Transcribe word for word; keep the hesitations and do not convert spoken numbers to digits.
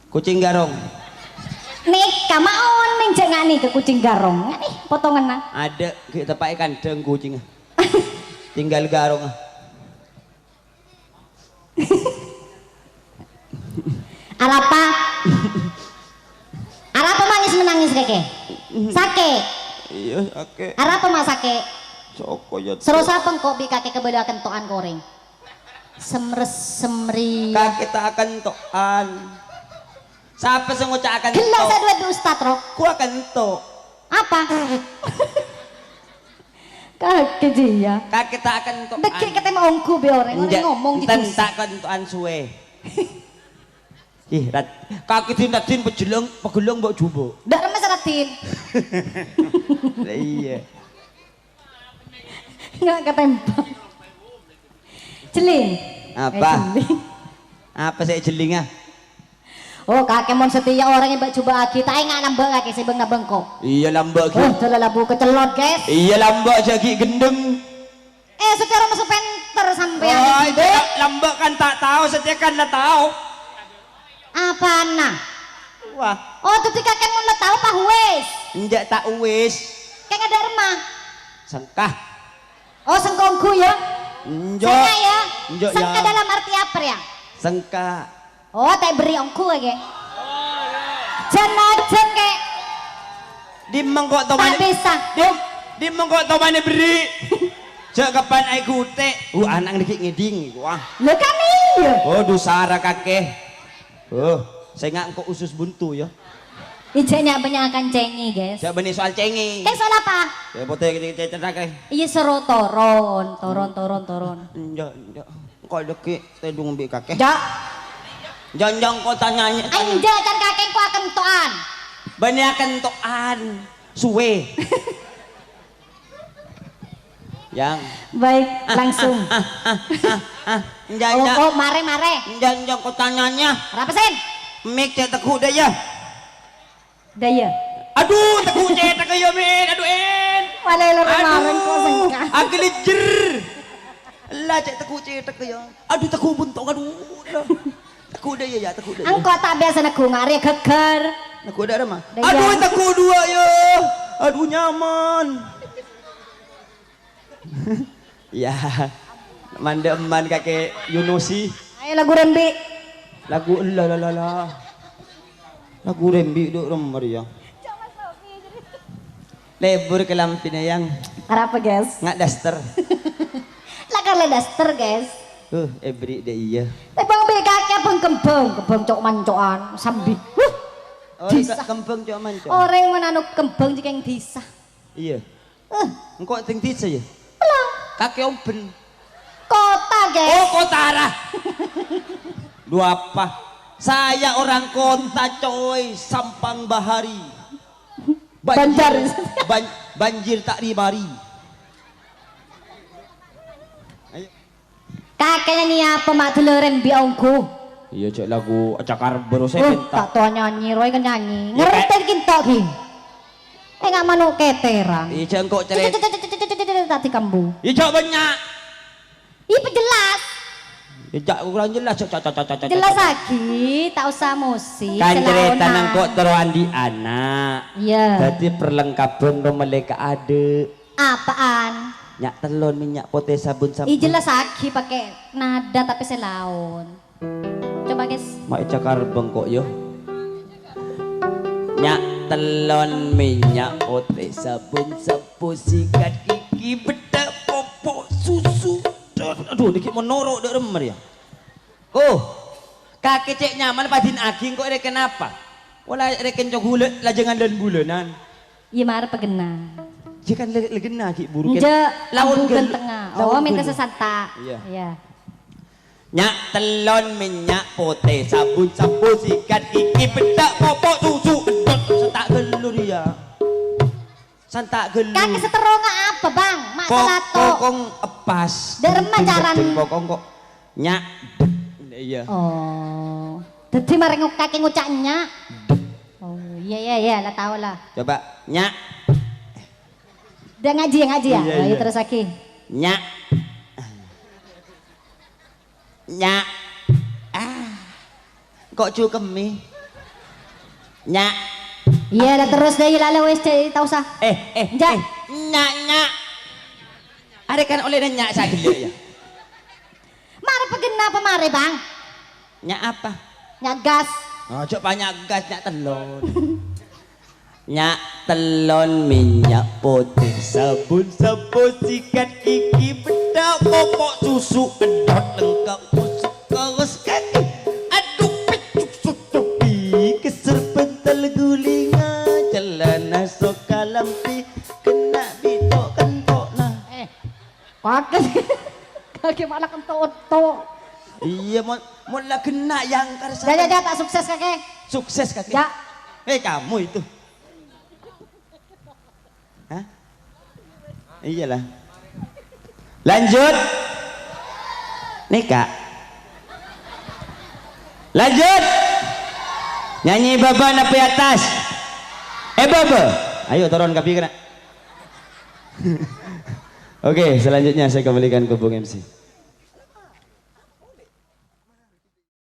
Kucing garong. Nèka maon mènjhâ ngani ka kucing garong. Ngani potonganna. Adâ', ghi' teppa'è kandhâng kucingnga. Tinggal garongnga. Arapa? Arapa mangis menangis kakè? Sakè'. Iyâ, sakè'. Arapa ma' sakè'? Soko, yâ. Sèro sapa engko' bi' kakè kabâlâ akento'an ka orèng? Semres semri. Kakè ta' akento'an. Sapa sè ngoca' akento'an? Ghellâ' sè duwâ' bi' ustad, ro. Ku akento'. Apa? Kakè jiyâ. Kakè ta' akento'an. Dâgghi' katè ma' ongghu bi' orèng, orèng ngomong enten jiyâ. Ta' akento'an suwe. Ih, rat. Kakè din-tadin pejelleng, pegellang mbok jumbo. Ndak remes raddhin. Lah iyâ. Nga' katèmbhâng. Jhelling. Apa? Eh, jhelling. Apa sè èjhellinga? Oh, kakè mon satèya orèng èbâ'-jubâ'âghi, ta' enga' lambâ' kakè sè bâng-nabâng ko. Iyâ, lambâ' ghi. Oh, jhâ' la labu kacellot, guys. Iyâ, lambâ' jhâ' ghi' ghendheng. Eh, sacara masa pènter sampèyan. Oh, iyâ, lambâ' kan ta' tao, satèya kan la tao. Apana? Wah. Oh, dhâddhi kakè mon la tao, pa uwis? Enjâ' ta' uwis. Kèng adâ' remma? Sengka. Oh, sengka ongghu, yâ? Enjâ'. Sengka, yâ? Enjâ', yâ. Sengka dalam arti apa, yâ? Sengka. Oh, ta' èberri' ongghu, kakè? Jân-majân, kè. Dimma engko' toman. Ta' bisa. Dim-, dimma engko' toman èberri'. Jhâ' kapan aèghutè'. Uh, ana' ghi' ngèdhing, wah. Lha kan iyâ. Oh, dusara kakè. Oh, sènga' engko' usus buntu, yâ. Ijâ nya'-bânnya'an cengè, guys. Jhâ' bânnè soal cengè. Kè soal apa? Yâ, potè cè-, cè-, cètakè. Iyâ, soro toron, toron, toron, toron. Enjâ', enjâ'. Engko' dâgghi' tèdung bi' kakè. Jâ'. Janjang kota nyanyi. Enjâ', can kakè engko' akento'an. Bânnè akento'an. Suwe. Yang. Baik, langsung. Enjâ', enjâ'. Oh, oh, marè, marè. Enjâ', enjâ', kota nyanyi. Arapa, Sin? Mik cè' teggu' dâ' iyâ. Dâ' iyâ. Adu, teggu' cètakka iyâ, Min. Adu, En. Malè loro marèng kok sengka. Adu, agli jer. Ella cè' teggu' cètakka iyâ. Adu, teggu' bunto', adu. Teggu' dâ' iyâ, yâ, teggu' dâ' iyâ. Engko' ta' biyasa neggu' nga' rèya ghâggâr. Neggu' dâ' remma? Dâ' iyâ. Adu, teggu' duwâ', yâ. Adu, nyaman. Iyâ. Mandhâ' emman kakè Yunusi. Ayo lagu rembi'. Lagu ella la la la. Lagu rembi' dhu' remma rèya. Lebur kalambhina, Yang. Arapa, guys? Nga' daster. La kala daster, guys. Uh, èberri' dâ' iyâ. Tèmbhâng bi' kakè bâng-kembhâng, kembhâng co'-manco'an, sambi. Huh. Oh, disa. Kembhâng co'-manco'an. Orèng mon anu kembhâng jhâ' kèng disa. Iyâ. Eh. Engko' teng disa, yâ? Belum. Kakè omben. Kota, guys. Oh, kota, ra. Lu apa? Saya orang kota, coy. Sampang Bahari. Banjar. Banjir, ban-, banjir tak dibari. Ayo. Kakè nyanyi apa, ma' dulurèn bi' ongghu? Iyâ, cè' lagu acakar bârâ sè Oh, pènta. Ta' tao nyanyi, roy kan nyanyi. Iyâ, ngerti Kak. Ghi' ento' ghi'. Enga' mano' kètèran. Iyâ, jhâ' engko' cerèt. Cek, cek, cek, cek, cek, cek, cek, tadi kambu. Iyâ, jhâ' bânnya'. Iyâ, pajelas. Iyâ, jhâ' kurang jelas, cek, cek, cek, cek, cek, cek. Jelasaghi, ta' osa musik, Kan selaona. Cerètana engko' terro andi' ana'. Iyâ. Dâddhi perlengkapan romelè ka adâ'. Apaan? Nya' tellon, mènnya' potè, sabun, sampon. Ih, jelasaghi pakai nada tapi sè laon. Coba, guys. Ma' ècakar bengko', yâ. Nya' tellon, mènnya' potè, sabun, sampon, sikat gigi, bedak, popok, susu. Aduh, nèkè monoro' dâ' remma rèya. Oh, kakè cè' nyaman padin aghi engko' rè kenapa? Wala rè kenco gula lajangan lan bulanan. Iyâ, mara pagenna. Iyâ kan lè-, lègenna ghi' buru kèn-, Enjâ', laon ambu ghâllu-, ghântèngnga. Laon Oh, mènta ghâllu. Sè santa'. Iyâ. Iyâ. Nya' tellon, mènnya' potè, sabun, sampon, sikat gigi, bedak, popok, susu, endot, santa' ghâllu rèya. Santa' ghâllu. Kakè sè terronga apa, Bang? Ma' Ko-, salato. Kokong epas. Dâ' remma Gendeng carana. Gendeng kokong kok. Nya'. Iyâ. Oh. Dâddhi marè ngo-, kakè ngoca' nya'. Oh, iyâ, iyâ, iyâ, la tao la. Coba, nya'. Dâ' ngajhi, ngajhi yâ. Iyâ, Oh, iyâ, iyâ. Terrosaghi. Nya'. Nya'. Ah. Kok cukemme? Nya'. Iyâ, la terros dâ' iyâ la wis, jhâ' ta' osa. Eh, eh, Nya'. Eh, nya', nya'. Arè kan ollè nya' saghellâ' yâ. Marè pagenna apa marè, Bang? Nya' apa? Nya' gas. Oh, jhâ' pa nya' gas, nya' tellon. Nya' tellon, mènnya' potè, sabun, sampo, sikat gigi, bedak, popok, susu, endot, lengkap, kusuk, kos, kaki. Aduh, pecuk, sutupi, keser, pentel, gulinga, celana, soka, lampi, kena bi' to'-kento'na. Eh, kakè, kakè malah kento-kento. Iyâ, mon, mon la genna' yâ angkar. Ya, ya, ya, ta' sukses, kakè. Sukses, kakè. Ya. Eh, kamu itu. Hah? Iyalah. Lanjut. Nèka. Lanjut. Nyanyi baba napi attas. Eh, baba. Ayo turun kabbhi kèna. Oke, selanjutnya saya kembalikan ke Bung M C.